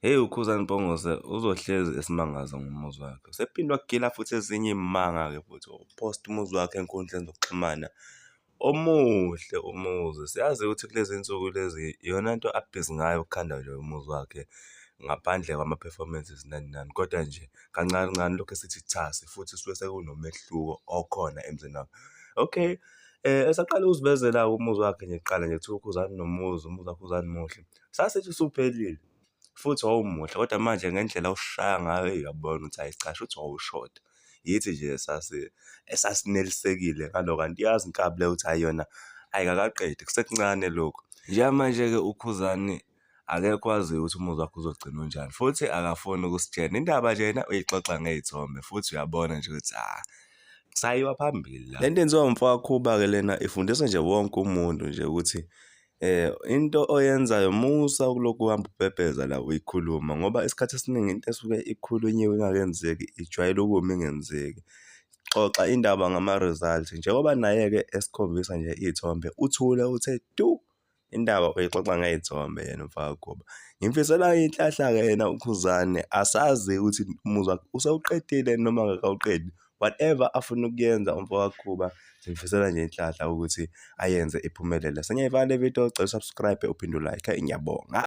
Hheyi, uKhuzani Mpongose uzohlezi esimangaza ngomuzi wakhe. Usephinde wagila futhi ezinye iy'manga-ke futhi wawuphosta umuzi wakhe ey'nkundleni zokuxhumana. Omuhle umuzi, siyazi ukuthi kulezi nsuku lezi iyona nto abhizi ngayo ukukhanda nje umuzi wakhe ngaphandle kwama-performances nani nani, kodwa nje kancane kancane lokhu esithi thasi futhi kusuke sekunomehluko okhona emzini wakhe. Okay, esaqala ukusivezela-ke umuzi wakhe nje kuqala nje kuthiwa uKhuzani unomuzi, umuzi kaKhuzani muhle, sasithi usuphelile futhi wawumuhle kodwa manje ngendlela awushaya ngayo eyi uyabona ukuthi hhayi cha shuthi wawushoda. Yithi nje esasinelisekile ngaloko kanti iyazi inkabi leyo ukuthi hhayi yona ayikakaqedi kusekuncane lokhu. Njengamanje-ke uKhuzani akekho owaziyo ukuthi umuzi wakhe uzogcina unjani futhi akafuni ukusitshela. Indaba nje yena uyixoxa ngey'thombe futhi uyabona nje ukuthi hha kusayiwa phambili la. Le nto yenziwa umfokaKhuba-ke lena ifundisa nje wonke umuntu nje ukuthi into oyenzayo musa ukulokhu uhamba ubhebheza la uyikhuluma ngoba isikhathi esiningi into esuke ikhulunyiwe ingakenzeki ijwayele ukuma ingenzeki. Xoxa indaba ngama-result njengoba naye-ke esikhombisa nje iy'thombe uthule uthe tu. Indaba uyixoxa ngey'thombe yena umfakaGuba. Ngimfisela inhlahla-ke yena uKhuzani, asazi ukuthi umuzi wakhe usewuqedile noma akakawuqedi. Whatever afuna ukuyenza umfokaKhuba, simfisela nje inhlahla ukuthi ayenze iphumelele. Sengiyayivala le video, cela u-subscribe uphinde u-like, ngiyabonga.